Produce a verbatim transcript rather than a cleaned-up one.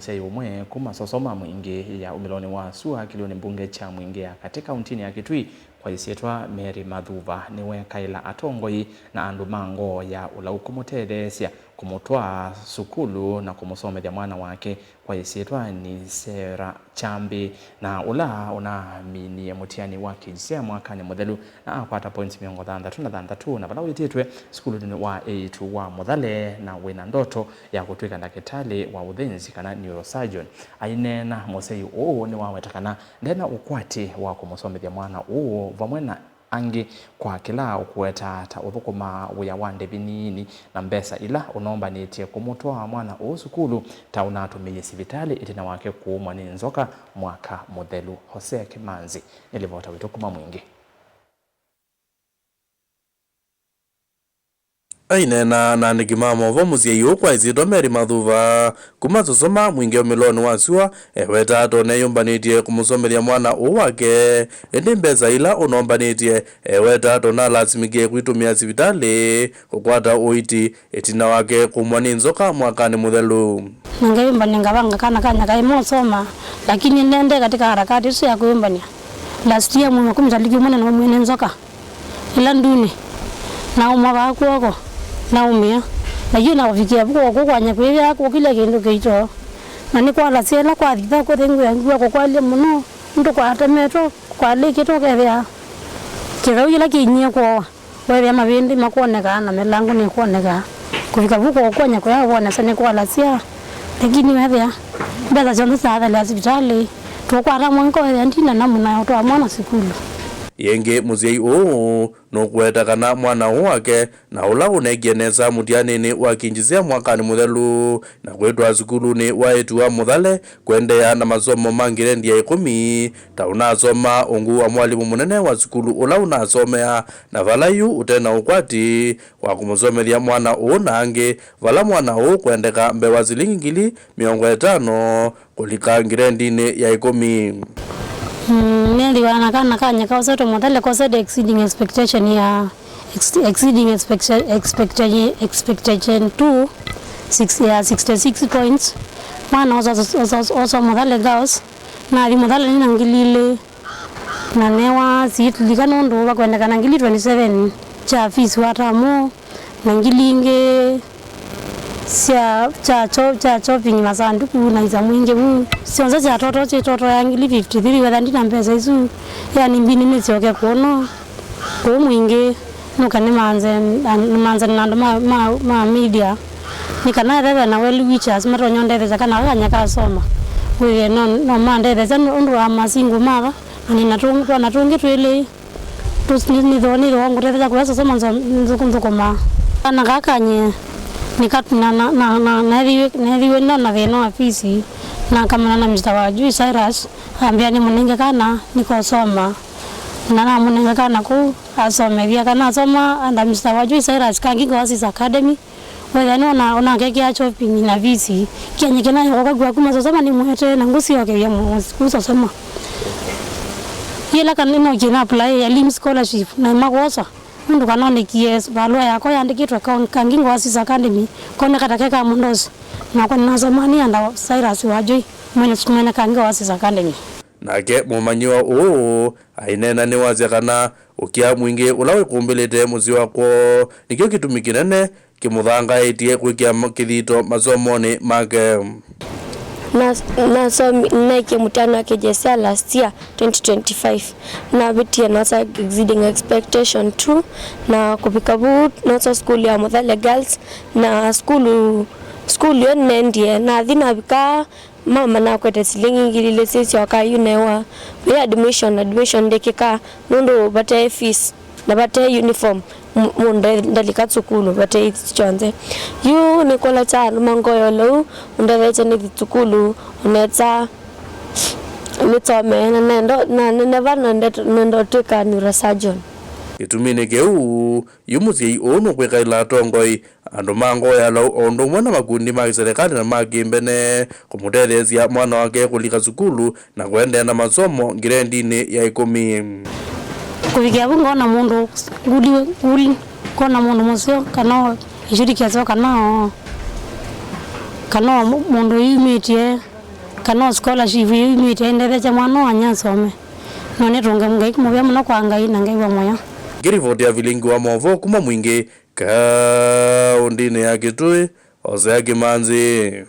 Mũsyai ũmwe kuma Sosoma Mwingĩ ya ũmĩlonĩ wa sua kĩlĩonĩ mbunge kya Mwingĩ ya Katĩ kauntinĩ ya Kitui kwa ĩsyĩtwa Mary Mathuva nĩwekaĩla atongoi na andũ ma ngoo ya ũlau kũmũtetheesya kũmũtwaa sukulu na kũmũsomethya mwana wake kwa ĩsyĩtwa Nisera Kyambi, na ũla ũnaminie mũtiani wa K J S E A mwakanĩ mũthelu na akwata points mĩongo thanthatũ na thanthatũ, na vala wĩtĩtwe sukulunĩ wa Eitu wa Mũthale, na wĩna ndoto ya kũtw'ĩka ndakĩtalĩ wa ũthĩnzi kana neurosurgeon. Aineena, mũsyai ũũ nĩwaweta kana ndena ũkwati wa kũmũsomethya mwana ũũ vamwe na angĩ kwa kĩla ũkũweta ta ũthũkũma wĩa wa ndĩvi nini na mbesa ila ũnombanĩtye kũmũtwaa mwana ũũ sukulu ta ũnatũmĩie sivitalĩ ĩtina wake kũũmwa nĩ nzoka mwaka mũthelu. Hosea Kĩmanzi nĩ livota witũ kuma Mwingĩ. Aineena na andĩki ma maũvoo, mũsyai ũũ kwa ĩsyĩtwa Mary Mathuva kuma Sosoma Mwingĩ ũmĩlonĩ wa sua ewetaa to neyũmbanĩtye kũmũsomethya mwana ũũ wake, ĩndĩ mbesa ila ũnombanĩtye ewetaa to nalasimĩkie kwitũmĩa sivitalĩ kũkwata ũiiti ĩtina wake kũmwa nĩ nzoka mwakanĩ mũthelu. Na ngeyũmbany'a ngavanga kana kanya kaĩ mosoma, lakini nende katika harakati isu ya kwĩyũmbany'a. Last year mwei wa kumi taliki ũmwe na naumie nĩ nzoka ĩla ndunĩ, naũmwa vaa kw'oko, naũmĩa. Na yu naũvikia vuko ũkũ kwanya kwĩvĩa kũkilya kĩndũ kĩito. Na nĩkwalasya ĩla kwathitha kũthĩngwĩa ngua kũkwalya mũno, nũndũ kwatemetwe, kwalĩkĩtwe ũkethĩa kĩthau kĩla kĩinyie kwowa. Weethĩa mavĩndĩ makwoneka na mĩlangũ nĩkwoneka. Kũvika vu kũũkwony'a kũya ũvonesa nĩkwalasya, lakini weethĩa mbesa syonthe syaathelea sivitalĩ, tũkwata mwanka weethĩa ndina namuna ya ũtwaa mwana sukulu. Yĩngĩ, mũsyai ũũ nũkũweta kana mwana ũũ wake na ũla ũneekie nesa mũtianĩnĩ wa K J S E A mwakanĩ mũthelu, na kwĩtwa sukulunĩ wa Eitu wa Mũthale kũendeea na masomo ma ngirendi ya ĩkũmi, ta ũnasoma ungu wa mwalimũ mũnene wa sukulu ũla ũnasomea, na vala yu ũte na ũkwati wa kũmũsomethya mwana ũũ na angĩ, vala mwana ũũ kwendeka mbee wa silingi ngili mĩongo ĩtano kũlika ngirendinĩ ya ĩkũmi. Mm, nĩthĩwa na kana kanya kaosetwe Mũthale kosete exceeding expectation ya ex-, exceeding expecta-, expecta-, expectation two, six, ya sixty six points. Mwana oso, oso, oso, oso Mũthale Girls, nathi Mũthale nĩ na ngili ilĩ, na newa siitulika nũndũ vakwendekana ngili twenty seven kya fees wa tamu, na ngili ingĩ sya, kya cho-, kya shopping masanduku na isamu ingĩ vu. Syonthe syatoto syĩ toto ya ngili fifty three, wetha ndina mbesa isu, yani mbini nĩsyoke kũno. Kũu Mwingĩ, nũka nĩmanze, nĩmanzane na andũ ma, ma, ma media, nĩ kana ethĩwe na well wishers matonya ũndethesya kana kanya kasoma. Wĩthĩe no, no mandethesya nĩ ũndũ wa masingo mava, na nĩna tũ-, twana tũngĩ twĩlĩ. Tũ-, nĩ, nĩthoo, nĩthoo ngũtethesya kũya sosoma nzo-, nthũkũ-, nthũkũma. Kana kakanye, nĩka-, na, na, na, na, neethĩiwe, neethĩiwe no na thĩna wa fees, nakamana na Mister Wajui Cyrus, ambĩa nĩmũnenge kana nĩkosoma. Na namũnenga kana kũu asomethya. Kana asoma under Mister Wajui Cyrus, Kangi Oasis Academy. Wethĩa nĩ ona, ona kekĩa shopping na fees. Kĩanyĩ kĩna yoka kwa kuma sosoma nĩ mwete na ngũsiokethia kũ sosoma. Yĩla kana nĩnokie na apply ya lim scholarship na makwosa. Nũndũ kana onekie valũa yakwa yandĩkĩtwe Ka-, Kangi Oasis Academy, koneka ta keka mũndosi. Nakwa nĩnasoma nĩ under Cyrus Wajui, mwene, mwene Kangi Oasis Academy. Nake mũmanyĩwa ũũ aineena nĩwasya kana ũkĩa mwingĩ ũla wĩkũmbĩlĩte mũsyĩ wa kwoo nĩkyo kĩtumi kĩnene kĩmũthangaĩtye kwĩkĩa ma-, kĩthito masomonĩ make. Nas-, nasomi-, neekie mũtano wa K J S E A last year, twenty twenty-five. Navĩtie nosa exceeding expectation two, na kũvika vu nosa sukulu ya Mũthale Girls, na sukulu, sukulu ĩyo nĩnendie, nathi navika Mama nakwete silingi ngili ilĩ syĩsyoka yu newa. Ve admission, admission ndĩkĩka nũndũ vate fees na vate uniform. M-, mũndũ ndalika sukulu vate kyonthe. Yu nĩkũla kya andũ mangoyo leu, ũndethetye nĩthi sukulu, ũnetsa nĩsome, na nendo, na neneva na ndeto, nendo twĩka neurosurgeon. Kĩtuminĩ kĩu, yu mũsyai ũũ nũkwĩkaĩla atongoi, andũ ma ngoo ya laũ, o ũndũ ũmwe na makundi ma kĩselekalĩ na ma kĩmbene kũmũtetheesya mwana wake kũlika sukulu na kũendeea na masomo ngirendinĩ ya ĩkũmi. Kũvikĩa vu ngona mũndũ nguli, nguli, ngona mũndũ mũseo kana o ĩshiriki aseo kana o Kana o mũ-, mũndũ yumĩtye, kana o scholarship yumĩtye, ĩndethekya mwana wa nyasome. No nĩtũnge Ngai mũvea mũno kwa Ngai na Ngai wa mũyo. Ngĩrivoti ya vilingi wa maũvoo kuma Mwingĩ, kaũndĩnĩ ya Kĩtũĩ, Osea Kĩmanzi.